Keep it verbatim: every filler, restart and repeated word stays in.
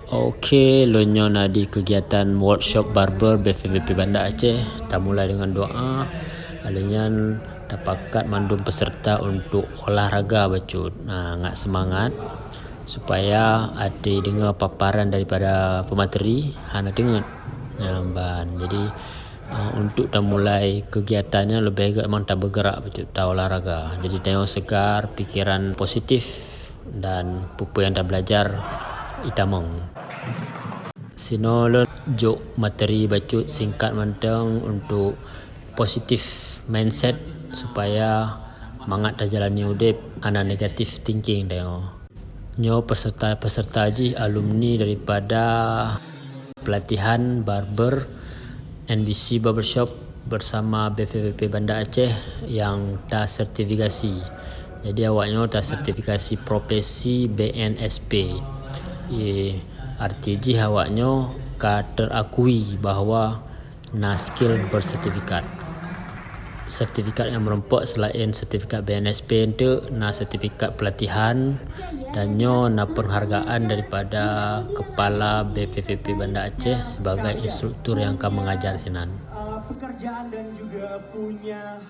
Oke, lôn nyoe na di kegiatan workshop barber B P P P Banda Aceh. Tamulai dengan doa. Lheueh nyan tapakat mandum peserta untuk olahraga bacut. Nah, ngat semangat supaya até deungoe paparan daripada pemateri hana teungeut. Nah, ban. Jadi, uh, untuk tamulai kegiatan nyan leubeh gét memang tabeugerak bacut, taolahraga. Jadi tanyoe segar, pikiran positif dan peue-peue nyang tabelajar itamong. Sinoe lôn jok materi bacut singkat mantong untuk positive mindset supaya mangat tajalani udép hana negative thinking tanyoe. Nyoe peserta-peserta jih alumni daripada pelatihan barber N B C Barbershop bersama B P P P Banda Aceh yang tasertifikasi. Jadi awak nyoe tasertifikasi profesi B N S P. Eh, arti jih awak nyoe ka terakui bahwa na skill bersertifikat. Sertifikat nyang meureumpok selain sertifikat B N S P enteuk, na sertifikat pelatihan dan nyoe na penghargaan daripada Kepala B P P P Banda Aceh sebagai instruktur nyang ka mengajar sinan. Pekerjaan dan juga punya